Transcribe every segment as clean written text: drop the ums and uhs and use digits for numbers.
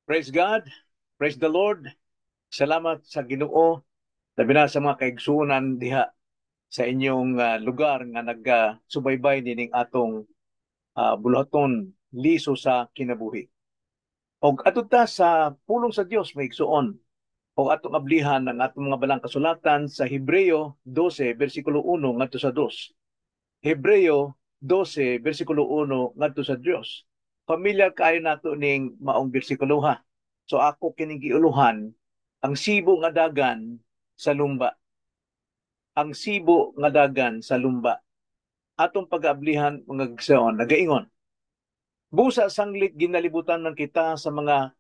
Praise God. Praise the Lord. Salamat sa Ginoo, labi na sa mga kaigsuonan diha sa inyong lugar nga nagsubaybay nining atong buluhaton, Liso sa Kinabuhi. Og adto ta sa pulong sa Dios, mga igsuon. Og atong ablihan ang atong mga balang kasulatan sa Hebreo 12 bersikulo 1 ngadto sa 2. Hebreo 12 bersikulo 1 ngadto sa 2. Familiar kaayo nato ning maong bersikulo, ha. So ako kining giuluhan, "Ang sibo nga dagan sa lumba." Ang sibo nga dagan sa lumba. Atong pag-ablihan, mga igsoon, nagaingon. Busa sanglit ginalibutan man kita sa mga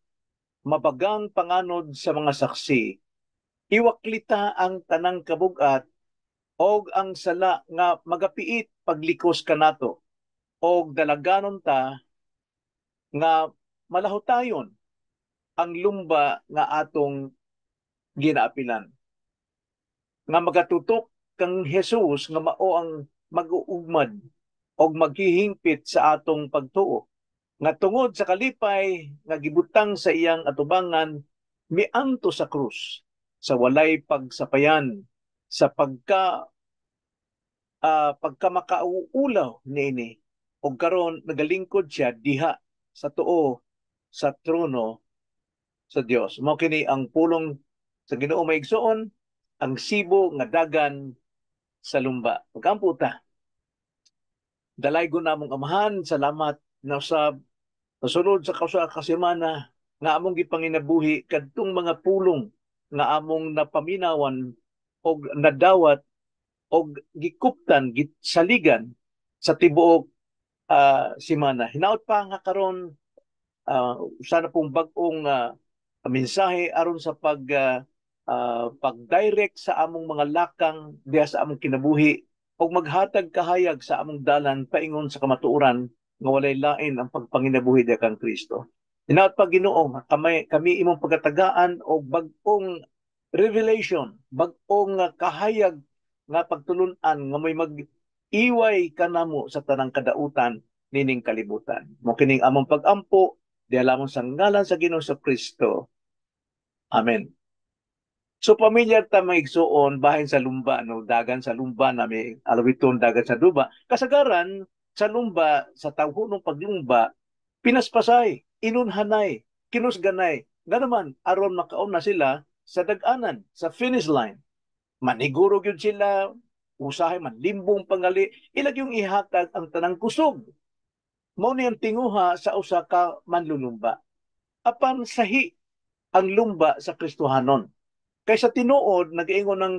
mabagang panganod sa mga saksi, iwaklita ang tanang kabugat og ang sala nga magapiit paglikos kanato og dalaganon ta nga malahutayon ang lumba nga atong ginaapilan. Nga magatutok kang Jesus nga mao ang mag-uugmad og maghihingpit sa atong pagtuo. Nga tungod sa kalipay nga gibutang sa iyang atubangan, mianto sa krus sa walay pagsapayan sa pagka makauulaw niini, ug karon nagalingkod siya diha sa tuo sa trono sa Dios. Mao kini ang pulong sa Ginoo, mga igsoon, ang sibo nga dagan sa lumba. Magampo ta. Dalaygon namong Amahan, salamat na sa sulod sa kausa ka semana nga among gipanginabuhi kadtong mga pulong nga among napaminawan og nadawat og gikuptan, gisaligan sa tibuok semana. Hinaut pa nga karon sana pong bag-ong mensahe aron sa pag-direct sa among mga lakang diha sa among kinabuhi ug maghatag kahayag sa among dalan paingon sa kamatuoran nga walay lain ang pagpanginabuhi diha kang Kristo. Hinaut pa, Ginoo, kami imong pagatagaan og bag-ong revelation, bag-ong kahayag nga pagtulun-an nga may mag-iway kanamo sa tanang kadautan nining kalibutan. Mao kining among pag-ampo diha lamang sa ngalan sa Ginoo sa Kristo. Amen. So pamilyar ta, mga igsuon, bahin sa lumba, no, dagan sa lumba na may alawiton dagan sa lumba. Kasagaran sa lumba, sa tawhonong paglumba, pinaspasay, inunhanay, kinusganay. Ganaman aron makaon na sila sa dag-anan, sa finish line. Maniguro gyud sila, usahay man limbong pangali, ilag yung ihatag ang tanang kusog. Mao ni ang tinguha sa usa ka manlulumba. Apan sahi ang lumba sa Kristohanon. Kay sa tinuod, nag-ingon ng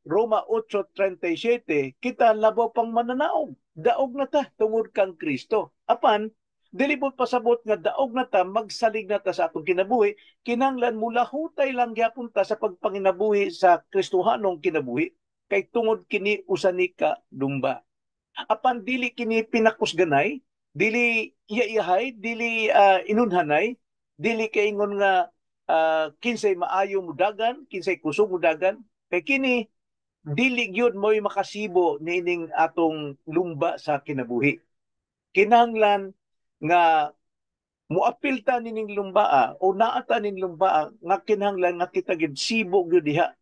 Roma 8:37, kita labaw pang mananaog. Daog na ta tungod kang Kristo. Apan, dili po pasabot nga daog na ta, magsalig na ta sa atong kinabuhi, kinanglan mulahutay lang gyapon ta sa pagpanginabuhi sa Kristohanong kinabuhi, kay tungod kini usa ni ka lumba. Apan dili kini pinakusganay, dili iya-iyahay, dili inunhanay, dili kaingon nga kinsay maayo mudagan, kinsay kusog mudagan, kay kini dili gyud mo'y makasibo niining atong lumba sa kinabuhi. Kinahanglan nga muapil ta nining lumbaa o naata ning lumbaa nga kinahanglan nga kita gyud sibo gyud diha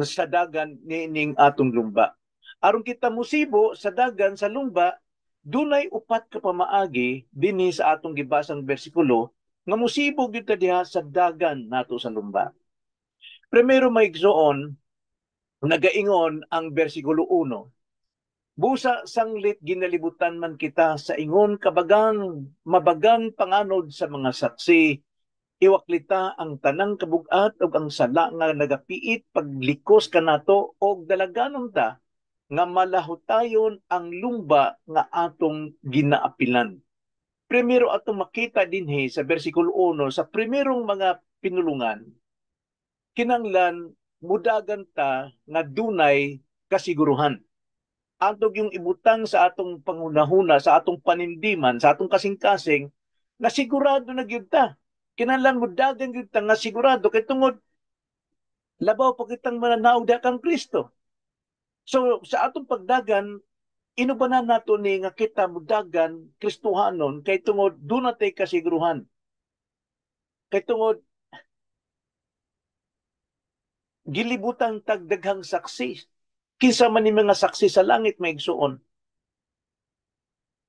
sa dagan niining atong lumba. Aron kita musibo sa dagan sa lumba, dunay upat ka pamaagi dinhi sa atong gibasang bersikulo nga musibo gyud ta diha sa dagan nato sa lumba. Primero, mga igsoon, nagaingon ang bersikulo 1. Busa sanglit ginalibutan man kita sa ingon kabagang mabagang panganod sa mga saksi, iwaklita ang tanang kabugat ug ang sala nga nagapiit paglikos kanato og dalaganon ta nga malahutayon ang lumba nga atong ginaapilan. Primero atong makita dinhi sa bersikulo 1, sa primerong mga pinulungan, kinanglan mudagan ta nga dunay kasiguruhan. Atong yung ibutang sa atong pangunahuna, sa atong panindiman, sa atong kasing-kasing, nga sigurado na gyud ta. Kinahanglan mudagan gyud ta nga sigurado kay tungod labaw pa kitang mananaog kang Kristo. So sa atong pagdagan, inubanan nato ni nga kita mudagan Kristohanon kay tungod duna tay kasiguruhan. Kay tungod gilibutan tag daghang saksi. Kinsa man ni mga saksi sa langit, mga igsuon?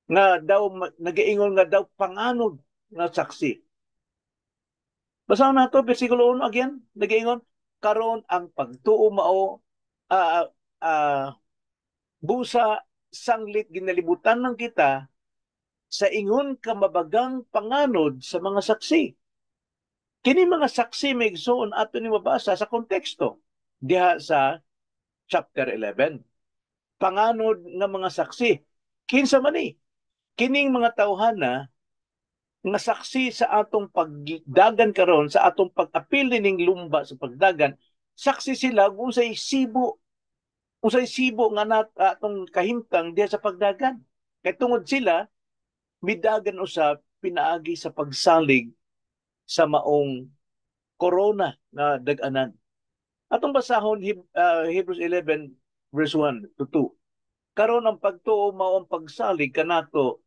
Nga daw nagaingon nga daw panganod nga saksi. Basahon nato bersikulo 1 again, nagaingon, karon ang pagtuo mao busa sanglit ginalibutan ng kita sa ingon kamabagang panganod sa mga saksi. Kini mga saksi, mga igsoon, ato ni mabasa sa konteksto diha sa chapter 11. Panganod nga mga saksi. Kinsa man ni? Kining mga tawhana nga saksi sa atong pagdagan karon, sa atong pag-apil ning lumba sa pagdagan, saksi sila kung unsay sibo nga nat atong kahimtang diha sa pagdagan. Kay tungod sila midagan usab pinaagi sa pagsalig sa maong corona nga dag-anan. Atong basahon Hebrews 11 verse 1 to 2. Karon ang pagtuo mao ang pagsalig kanato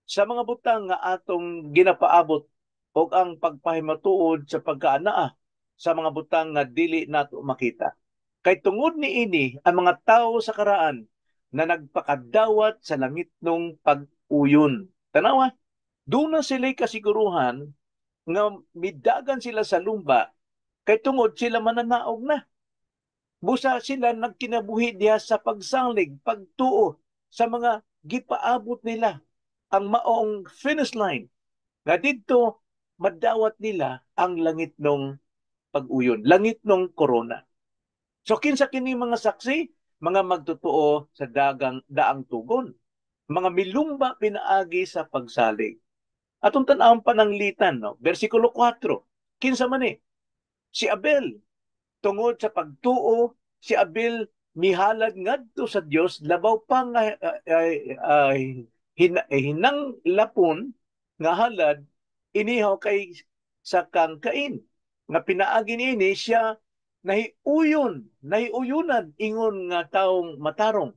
sa mga butang nga atong ginapaabot ug ang pagpahimatuod sa pagkaanaa sa mga butang nga dili nato makita. Kay tungod niini ang mga tawo sa karaan na nagpakadawat sa langitnong pag-uyon. Tanawa, doon na sila'y kasiguruhan nga midagan sila sa lumba kay tungod sila mananaog na. Busa sila nagkinabuhi diha sa pagsalig, pagtuo sa mga gipaabot nila, ang maong finish line nga didto madawat nila ang langitnong pag-uyon, langitnong corona. So kinsa kini mga saksi? Mga magtotoo sa dagang daang tugon. Mga milumba pinaagi sa pagsalig. Atong tan-awon pananglitan, no? Versikulo 4. Kinsa man ni? Si Abel. Tungod sa pagtuo, si Abel mihalad ngadto sa Dios labaw pa nga hinang lapon nga halad inihaw kay sa kang Cain. Nga pinaagi niini siya nahiuyon, nahiuyunan ingon nga taong matarong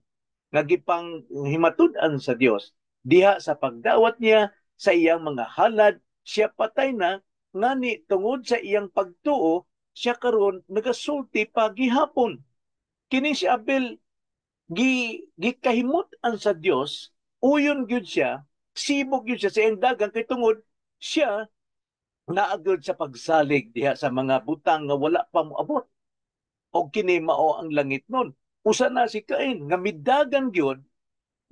nga gipang himatud-an sa Dios diha sa pagdawat niya sa iyang mga halad. Siya patay na, ngani tungod sa iyang pagtuo siya karon nagasulti pa gihapon. Kini si Abel gi gikahimut-an sa Dios, uyon gyud siya, sibog gyud siya sa iyang dagang kay tungod siya naagod sa pagsalig diha sa mga butang nga wala pa moabot. Og kini mao ang langit nun. Usa na si Cain nga midagan gyud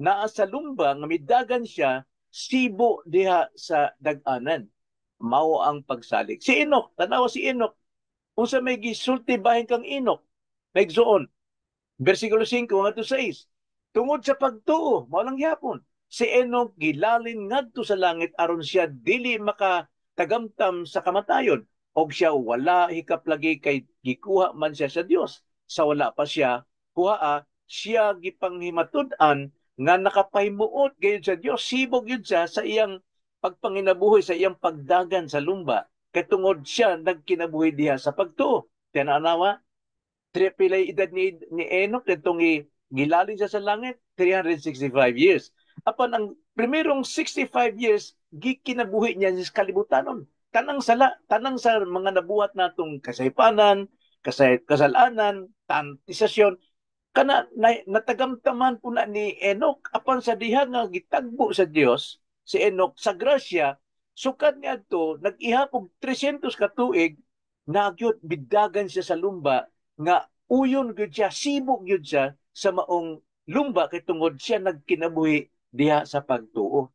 naa sa lumba, nga midagan siya sibo diha sa dag-anan. Mao ang pagsalig. Si Enoch, tanawa si Enoch. Unsa may gisulti bahin kang Enoch? Naigsoon. Versikulo 5 ngadto 6. Tungod sa pagtuo, mao lang gyapon, si Enoch gilalin ngadto sa langit aron siya dili makatagamtam sa kamatayon og siya wala hikap lagi kay gikuha man siya sa Dios. Sa wala pa siya kuhaa, siya gipanghimatud-an nga nakapahimuot gayud sa Dios. Sibog gyud siya sa iyang pagpanginabuhi, sa iyang pagdagan sa lumba kay tungod siya nagkinabuhi diha sa pagtuo. Tinanawa, pilay edad ni Enoch itong gilalin siya sa langit? 365 years. Apan ang primerong 65 years gikinabuhi niya sa kalibutanon. Tanang sala, tanang sa mga nabuhat natong kasaypanan, kasalanan, tantisasyon, kana na, natagamtaman po na ni Enoch. Apan sa diha nga gitagbo sa Dios si Enoch sa grasya, sukad niadto nag-ihapog 300 ka tuig nagyod bidagan siya sa lumba nga uyon gyud siya, sibog gyud siya sa maong lumba kay tungod siya nagkinabuhi diha sa pagtuo.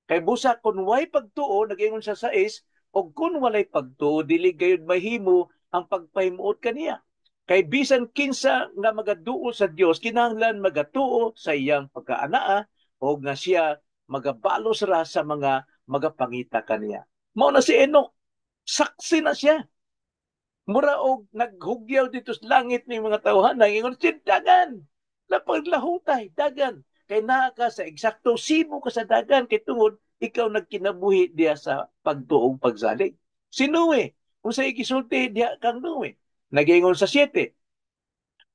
Kay busa kun way pagtuo, nag-ingon sa 6, og kun walay pagtuo dili gayud mahimo ang pagpahimuot kaniya. Kay bisan kinsa nga magaduol sa Dios kinahanglan magatuo sa iyang pagkaanaa o nga siya magabalos ra sa mga magapangita kaniya. Mao na si Enoch, saksi na siya. Mura og naghugyaw dito sa langit ni mga tawhan, ingon si dagan. Lapaglahutay, dagan. Kay naa ka sa eksakto, sibo ka sa dagan kay tungod ikaw nagkinabuhi diya sa pagtuong pagsalig. Si Noe, kung sa igisulti diya kang Noe, nagingon sa 7.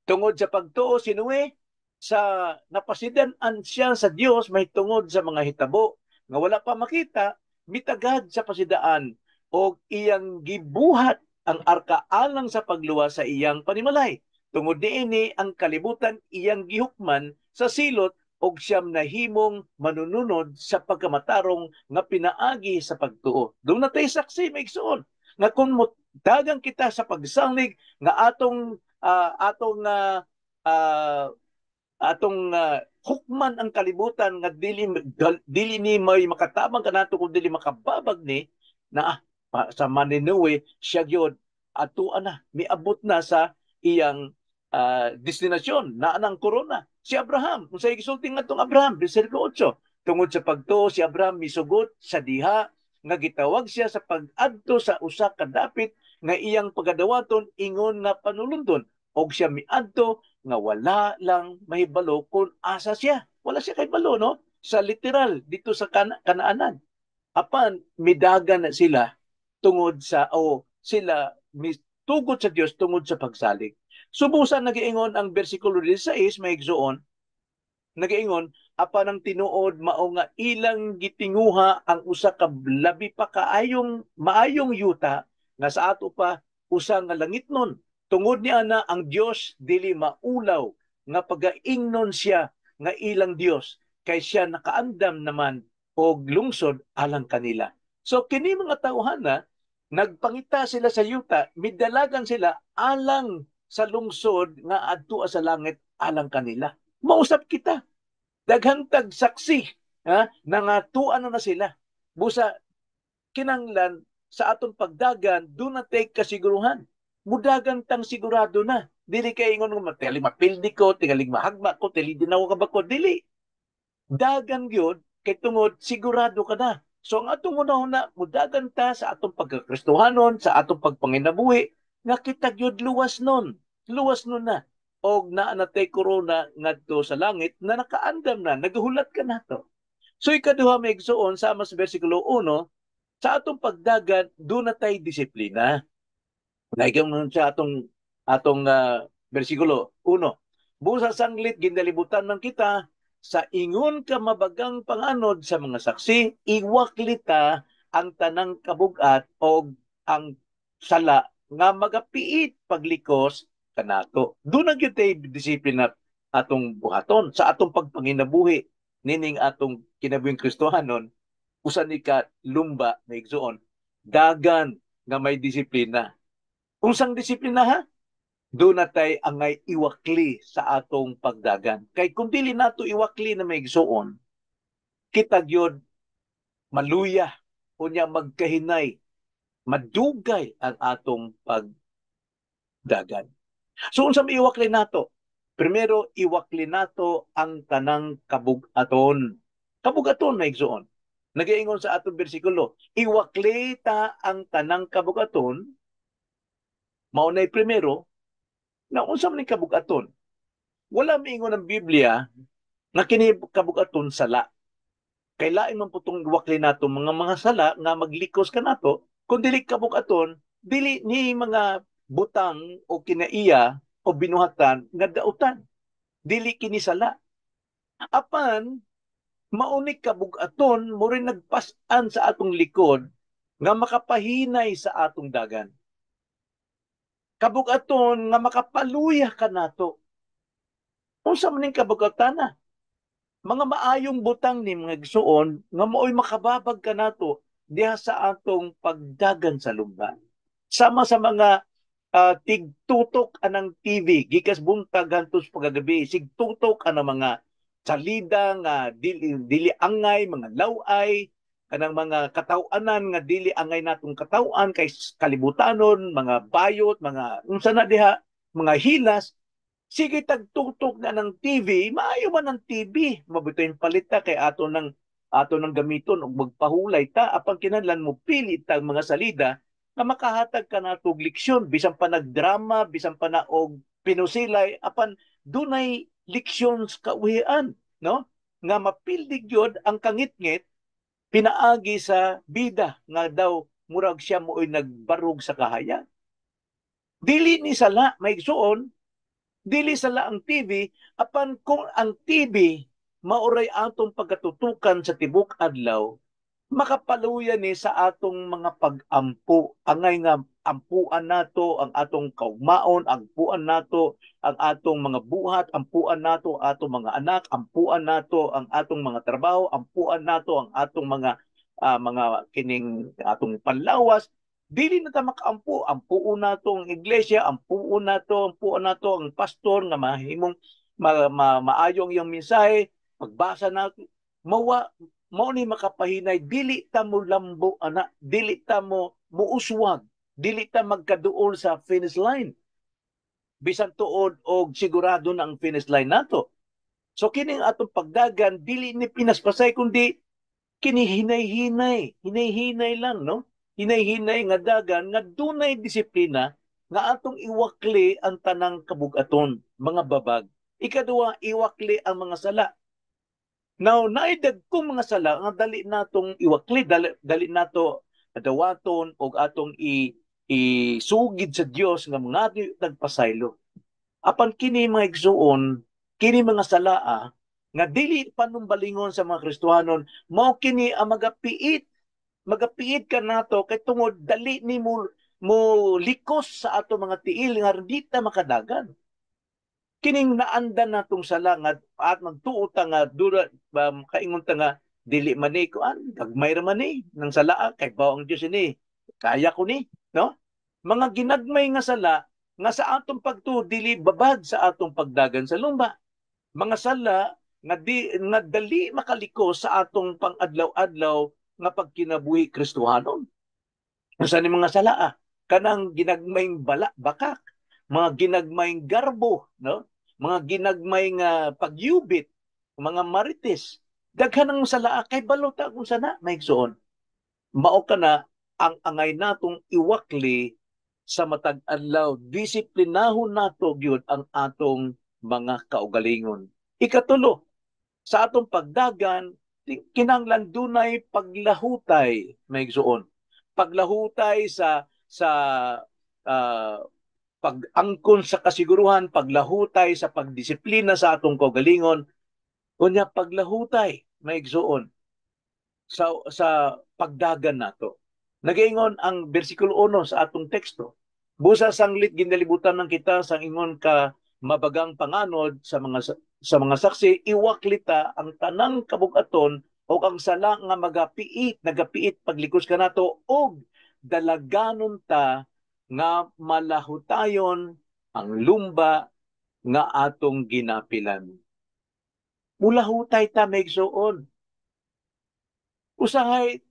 Tungod sa pagtuo si Noe, sa napasidan-an siya sa Dios may tungod sa mga hitabo nga wala pa makita, mitagad sa pasidaan Og iyang gibuhat ang arka alang sa pagluwas sa iyang panimalay. Tungod niini, ang kalibutan iyang gihukman sa silot og siyam nahimong manununod sa pagkamatarong nga pinaagi sa pagtuo. Duna tay saksi, mga igsoon, nga kung dagang kita sa pagsalig nga atong atong atong hukman ang kalibutan nga dili dili ni may makatabang kanato kung dili makababag ni na sa Maninoe siya gyud atua na miabot na sa iyang destinasyon na anang corona. Si Abraham, kung sa gisulti ngadtong Abraham, bersikulo 8, tungod sa pagtuo si Abraham misugot sa diha nga gitawag siya sa pag-adto sa usa ka dapit nga iyang pagadawaton ingon nga panulundon, og siya miadto nga wala lang mahibalo kung asa siya. Wala siya kahibalo, no? Sa literal dito sa Kanaanan. Apan midagan na sila tungod sa o sila mitugot sa Dios tungod sa pagsalig. Subusan nagiingon ang bersikulo 16, mga igsoon, nagiingon, apan ang tinuod mao nga ilang gitinguha ang usa ka labi pa kaayong maayong yuta nga sa ato pa usa nga langitnon. Tungod ni ana, ang Dios dili maulaw nga pagaingnon siya nga ilang Dios, kay siya nakaandam naman og lungsod alang kanila. So kini mga tawhana, nagpangita sila sa yuta, midalagan sila alang sa lungsod nga adto sa langit alang kanila. Mausap kita. Daghang tag saksi, ha, nangatuan na, na sila. Busa kinanglan sa atong pagdagan duna tay kasiguruhan. Mudagan tang sigurado na. Dili kay ingon nga tingaling mapildi ko, tingaling mahagma ko, tingaling dinaw ka ba ko, dili. Dagan gyud kay tungod sigurado ka na. So ang atong una, mudagan ta sa atong pagkakristohanon, sa atong pagpanginabuhi, nga kita gyud luwas nun. Luwas nun na. Og naa na tay corona ngadto sa langit na nakaandam na, nagahulat ka nato. So ikaduha, mga igsoon, sama sa bersikulo 1, sa atong pagdagan, duna tay disiplina. Naigam sa atong atong bersikulo 1. Busa sanglit gindalibutan man kita sa ingon ka mabagang panganod sa mga saksi, iwaklita ang tanang kabugat og ang sala nga magapiit paglikos kanato. Duna gyud tay disiplina atong buhaton sa atong pagpanginabuhi nining atong kinabuhing Kristohanon, usa ni ka lumba, mga igsoon, dagan nga may disiplina. Unsang disiplina, ha? Duna tay angay iwakli sa atong pagdagan. Kay kung dili nato iwakli na, mga igsoon, kita gyud maluya unya magkahinay, madugay ang atong pagdagan. So unsa may iwakli nato? Primero, iwakli nato ang tanang kabugaton. Kabugaton, mga igsoon. Nagaingon sa atong bersikulo, iwakli ta ang tanang kabugaton, mao nay primero, na unsa man kabugaton? Wala miingon ang Biblia nga kini kabugaton sala. Kay lain man putong iwakli nato mga mga sala nga maglikos kanato, kung dili kabugaton, dili ni mga butang o kinaiya o binuhatan nga dautan. Dili kini sala. Apan mauni kabugaton mo rin nagpas-an sa atong likod nga makapahinay sa atong dagan. Kabugaton nga makapaluya kanato. Unsa man ning kabugatana? Mga maayong butang ni, mga igsoon, nga maoy makababag kanato diha sa atong pagdagan sa lumba. Sama sa mga tigtutok anang TV gikas buntag hantos pagagabi, sigtutok anang mga salida nga dili, dili angay, mga laway, kanang mga kataw-anan nga dili angay natong kataw-an kay kalibutanon, mga bayot, mga unsa na diha, mga hilas, sige tagtutok na ng TV, maayo man ang TV, mabitoy palita kay ato nang gamiton og magpahulay ta, apan kinahanglan mo pili tag mga salida nga makahatag ka na og leksyon, bisan pa nagdrama, bisan pa na og pinusilay, apan dunay leksyon sa kauhian, no, nga mapildig gyud ang kangitngit pinaagi sa bida nga daw murag siya mooy nagbarog sa kahayag. Dili ni sala, mga igsoon, dili sala ang TV, apan kung ang TV maoray atong pagkatutukan sa tibok adlaw, Makapaluya ni sa atong mga pag-ampo. Angay nga ampuan nato ang atong kaugmaon, ampuan nato ang atong mga buhat, ampuan nato ang atong mga anak, ampuan nato ang atong mga trabaho, ampuan nato ang atong mga kining atong panlawas. Dili na ta makaampo, ampuon nato ang iglesia, ampuon nato ang pastor nga mahimong maayong iyang mensahe, pagbasa nato, mawa mao ni makapahinay, dili ta mo lambo ana, dili ta mo muuswag, dili ta magkaduol sa finish line. Bisan tuod og sigurado na ang finish line nato. So kining atong pagdagan dili ni pinaspasay kundi kini hinay-hinay, hinay-hinay lang, no? Hinay-hinay nga dagan nga dunay disiplina nga atong iwakli ang tanang kabugaton, mga babag. Ikaduha, iwakli ang mga sala. Now, naay dagkong mga sala nga dali natong iwakli, dali nato dawaton og atong isugid sa Dios nga mga nagpasaylo. Apan kini, mga igsuon, kini mga salaa nga dili panumbalingon sa mga Kristohanon, mao kini ang magapiit. Magapiit ka nato kay tungod dali ni mo mo likos sa ato mga tiil nga di ta makadagan kining naandan natong sala nga at magtuo ta nga dura kaingon ta nga dili man ni kuan, gagmay ra man ni nang sala, kay baw ang Dios ini, kaya ko ni, no? Mga ginagmay nga sala nga sa atong pagtuo dili babag sa atong pagdagan sa lumba, mga sala nga di nga dali makaliko sa atong pang-adlaw-adlaw nga pagkinabuhi Kristohanon. Unsa ni mga sala? Ah, kanang ginagmayng bala bakak, mga ginagmayng garbo, no, mga ginagmay nga pagyubit, mga marites, daghan ang sala kay balo ta kung sana, maigsoon. Mao kana ang angay natong iwakli sa matag adlaw, disiplinahon nato gyud ang atong mga kaugalingon. Ikatulo, sa atong pagdagan kinahanglan dunay paglahutay, maigsoon. Paglahutay sa pag-angkon sa kasiguruhan, paglahutay sa pagdisiplina sa atong kaugalingon, unya paglahutay, maigsoon, sa pagdagan nato. Nagaingon ang bersikulo 1 sa atong teksto. Busa sanglit ginalibutan ng kita sang ingon ka mabagang panganod sa mga saksi, iwaklita ang tanang kabugaton o ang sala nga magapiit, nagapiit paglikos kanato og dalaganon ta nga malahutayon ang lumba nga atong ginapilan. Mulahutay ta, maigsoon. Usahay,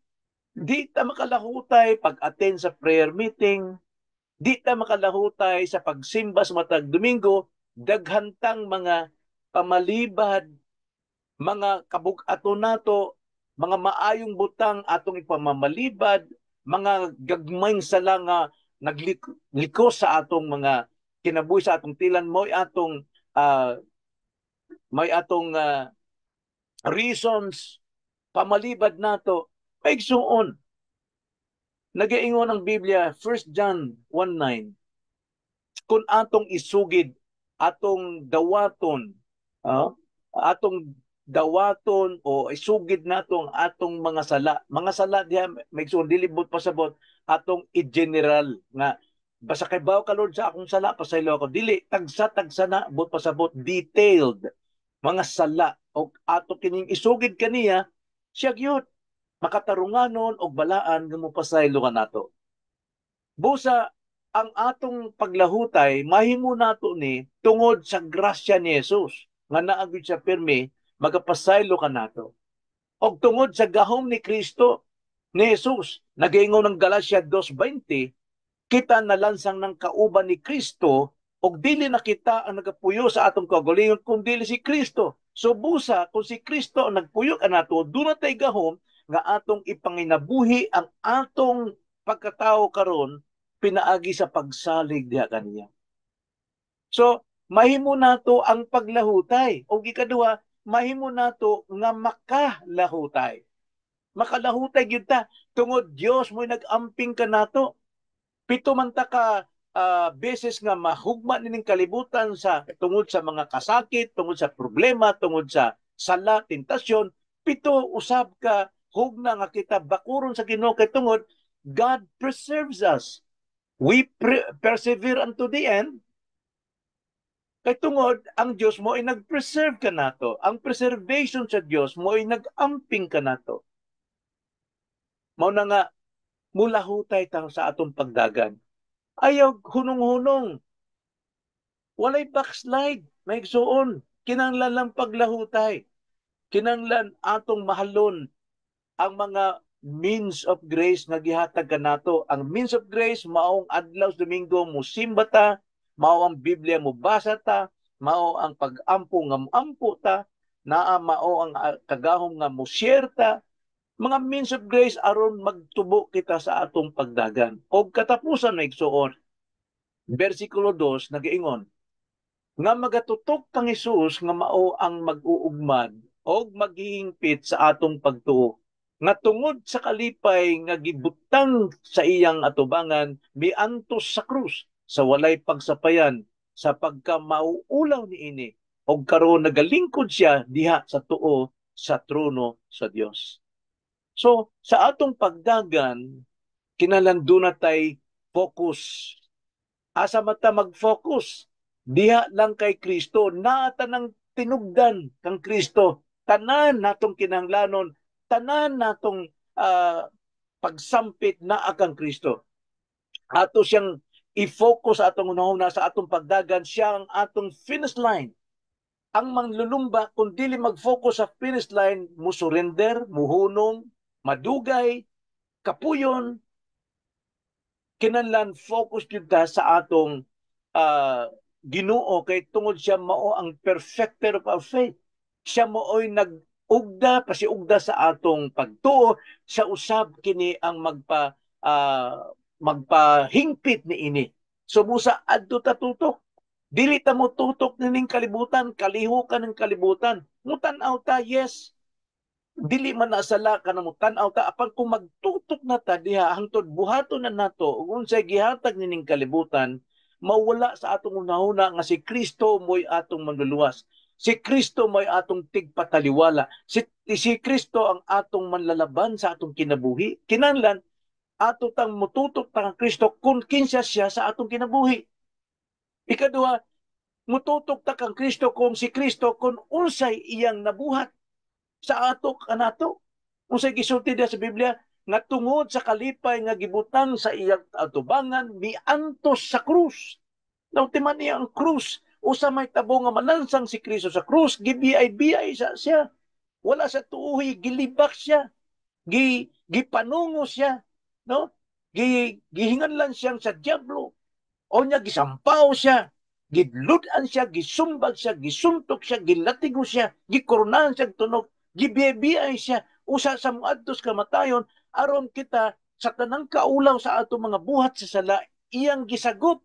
di ta makalahutay pag-attend sa prayer meeting, di ta makalahutay sa pagsimba sa matag Domingo, daghantang mga pamalibad, mga kabug-aton nato, mga maayong butang atong ipamamalibad, mga gagmayng sala nga naglikos sa atong mga kinabuhi, sa atong tilan, may atong reasons pamalibad nato. Maigsuon, nagaingon ang Biblia, 1 John 1:9, kung atong isugid, atong dawaton o isugid nato ang atong mga sala, mga sala diha, maigsuon, dili buot pasabot atong i-general nga basta kay baw ka Lord sa akong sala, pasaylo ako. Dili tagsa tagsa na, buot pasabot detailed mga sala, o ato kining isugid kaniya, siya gyud makatarunganon og balaan nga mopasaylo kanato. Busa ang atong paglahutay mahimo nato ni tungod sa grasya ni Jesus nga naa gyud siya pirmi magapasaylo kanato. Og tungod sa gahom ni Kristo ni Jesus, nagaingon ng Galatia 2:20, kita nalansang ng kauban ni Kristo og dili na kita ang nagapuyo sa atong kaugalingon kundi si Kristo. So busa kung si Kristo ang nagpuyo kanato, duna tay gahom nga atong ipanginabuhi ang atong pagkatao karon pinaagi sa pagsalig diha kaniya. So mahimo nato ang paglahutay. O ikaduha, mahimo nato nga makalahutay. Makalahutay gyud ta tungod Dios mo'y nag-amping kanato. 7 man ta ka beses nga mahugma nining kalibutan sa tungod sa mga kasakit, tungod sa problema, tungod sa sala, tentasyon, 7 usab ka Hugna nga kita bakuron sa Ginoo kay tungod God preserves us. We persevere unto the end. Kay tungod ang Dios mo ay nag-preserve kanato. Ang preservation sa Dios mo ay nag-amping kanato. Mao na nga mulahutay ta sa atong pagdagan. Ayaw hunong-hunong. Walay backslide, mga igsuon. Kinanglan lang paglahutay. Kinanglan atong mahalon ang mga means of grace nga gihatag kanato. Ang means of grace maong adlaw sa Domingo musimba ta, mao ang Biblia mobasa ta, mao ang pag-ampo nga moampo ta, naa mao ang kagahom nga mo-share ta, mga means of grace aron magtubo kita sa atong pagdagan. Og katapusan, mga igsuon, versikulo 2 nagaingon nga magatutok kang Hesus nga mao ang mag-uugmad og maghihingpit sa atong pagtuo, nga tungod sa kalipay nga gibutang sa iyang atubangan miantos sa krus sa walay pagsapayan sa pagka mauulaw niini, og karon nagalingkod siya diha sa tuo sa trono sa Dios. So sa atong pagdagan, kinahanglan duna tay focus. Asa man ta mag-focus? Diha lang kay Kristo. Naa tanang tinubdan kang Kristo. Tanan natong kinahanglanon, tanan natong pagsampit naa kang Kristo. Ato siyang i-focus atong hunahuna sa atong pagdagan, siya ang atong finish line. Ang manlulumba, kung dili mag-focus sa finish line, mo surrender, muhunong, madugay, kapuyon. Kinahanglan focus gyud ta sa atong Ginoo kay tungod siya mao ang perfecter of our faith. Siya mao'y nag-ugda, pasiugda sa atong pagtuo, sa usab kini ang magpahingpit niini. So busa adto ta tutok. Dili ta mo tutok nining kalibutan, kalihukan ng kalibutan. Mutan-aw ta, yes. Dili man na sala ka na mutan-aw ta, apan kung magtutok na ta diha hangtod buhaton na nato ug unsay gihatag nining kalibutan, mawala sa atong hunahuna nga si Kristo mo'y atong manluluwas. Si Kristo mo'y atong tigpataliwala. Si Kristo ang atong manlalaban sa atong kinabuhi. Kinahanglan ato tang mututok ta kang Kristo kung kinsa siya sa atong kinabuhi. Ikaduha, mututok ta kang Kristo kung si Kristo kung unsay iyang nabuhat sa ato kanato. Unsay gisulti diha sa Biblia nga tungod sa kalipay nga gibutang sa iyang atubangan miantos sa krus. Naultiman niya ang krus. Usa may tabo nga malansang si Kristo sa krus, gibiyay-biyay sa siya. Wala sa tuuhi, gilibak siya. Gipanungo siya, no? Gihinganlan siyang sa diablo. O niya gisampaw siya, gidlud-an siya, gisumbag siya, gisuntok siya, gilatigo siya, gikoronahan siya tunog, gibiyay siya, usa sa muadtos kamatayon aron kita sa tanang kaulaw sa atong mga buhat sa sala iyang gisagop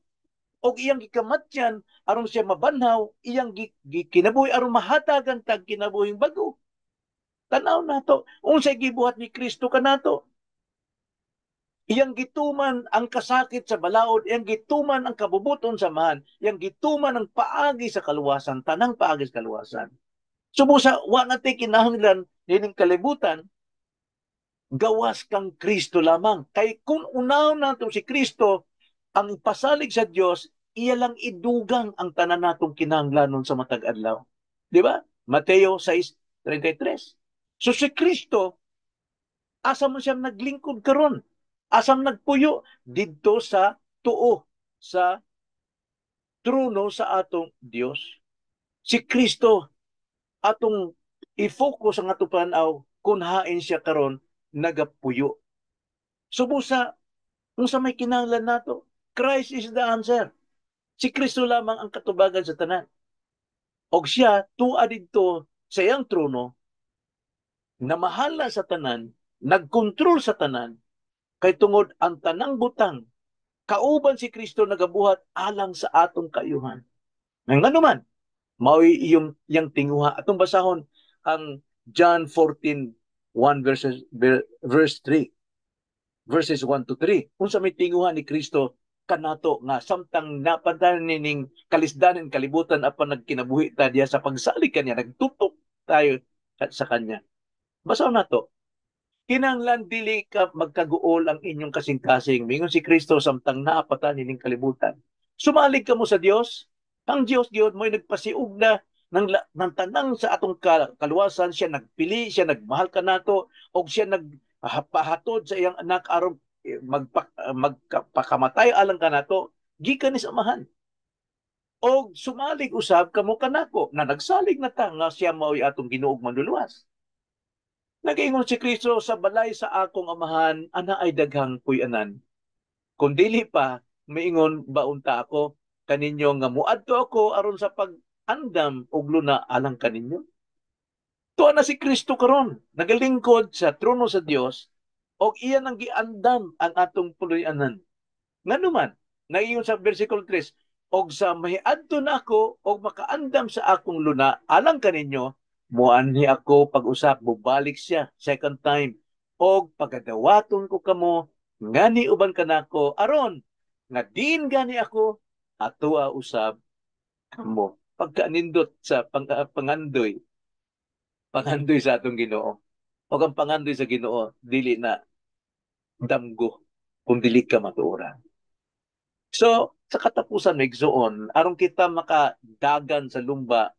og iyang gikamatyan aron siya mabanhaw, iyang kinabuhi aron mahatagan tag kinabuhing bago. Tanaw nato unsay gibuhat ni Kristo kanato. Iyang gituman ang kasakit sa balaod, iyang gituman ang kabubuton sa Amahan, iyang gituman ang paagi sa kaluwasan, tanang paagi sa kaluwasan. Subusa, wa na tay kinahanglan nining kalibutan, gawas kang Kristo lamang. Kay kung unahon nato si Kristo, ang pasalig sa Dios, iya lang idugang ang tanan natong kinahanglanon sa matag adlaw. Di ba? Mateo 6:33. So si Kristo, asa mo siya naglingkod karon? Asam nagpuyo? Didto sa tuo, sa trono sa atong Dios. Si Kristo atong i-focus ang atong pananaw kung hain siya karon nagapuyo. Subusa, kung sa may kinahanglan nato, Christ is the answer. Si Kristo lamang ang katubagan sa tanan. Og siya, tua didto sa iyang trono, na mahala sa tanan, nagkontrol sa tanan, kay tungod ang tanang butang, kauban si Kristo nagabuhat alang sa atong kaayuhan. Ngano man, mao'y iyong iyang tinguha. Atong basahon ang John 14, 1 verse 3. Verses 1 to 3. Unsa may tinguha ni Kristo kanato nga samtang napantanan nining kalisdanin kalibutan apan nagkinabuhi ta diya sa pagsalig kanya, nagtutok tayo sa kanya. Basahon nato. Kinahanglan dili ka magkaguol ang inyong kasing-kasing. Mingon si Kristo samtang naa pa ta nining kalibutan. Sumalig kamo sa Dios. Ang Dios gyud mo'y nagpasiug na ng tanang sa atong kaluwasan. Siya nagpili, siya nagmahal kanato, og siya nagpahatod sa iyang anak aron magpakamatay alang kanato gikan ni sa Amahan. Og sumalig usab kamo kanako na nagsalig na ta nga siya mao'y atong Ginoo ug Manluluwas. Nag-ingon si Kristo, "Sa balay sa akong Amahan ana ay daghang puy-anan. Kung dili pa, miingon ba unta ako kaninyo nga muadto ako aron sa pag-andam og luna alang kaninyo?" Tuwa na si Kristo karon, nagalingkod sa trono sa Dios og iya nang giandam ang atong puloy-anan. Ngano man, naiingon sa versikulo 3, "Og sa mahiadto na ako og makaandam sa akong luna alang kaninyo, muanhi ako pag-usap." Mubalik siya second time. "Og pagadawaton ko kamo ngani uban kanako, aron nga diin gani ako, atoa usab kamo." Pagkanindot sa pangandoy, pangandoy sa atong Ginoo. Og ang pangandoy sa Ginoo dili na damgo kung dili ka matuoran. So, sa katapusan, igsoon, aron kita makadagan sa lumba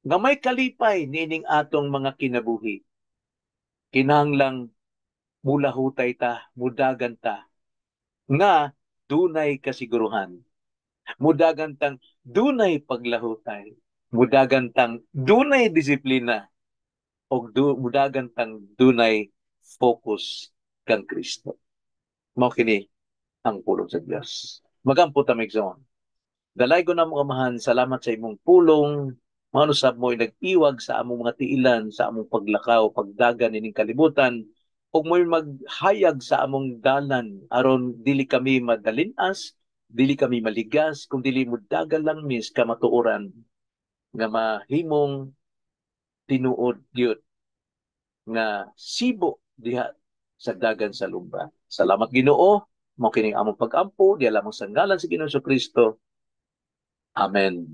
nga may kalipay niining atong mga kinabuhi, kinahanglang mulahutay ta, mudagan ta, nga dunay kasiguruhan. Mudagan tang dunay paglahutay. Mudagan tang dunay disiplina. O mudagan tang dunay focus kang Kristo. Mao kini ang pulong sa Dios. Magampo ta, igsoon. Dalaygon namong Amahan, salamat sa imong pulong. Maunusab mo'y nag-iwag sa among mga tiilan, sa among paglakaw, pagdagan ining kalibutan, ug mo'y maghayag sa among dalan aron dili kami madalinas, dili kami maligas, kung dili mo dagan lang mis kamatuoran nga mahimong tinuod gyud nga sibo diha sa dagan sa lumba. Salamat, Ginoo, mao kining among pag-ampo diha lamang sa ngalan sa Ginoo Kristo. Amen.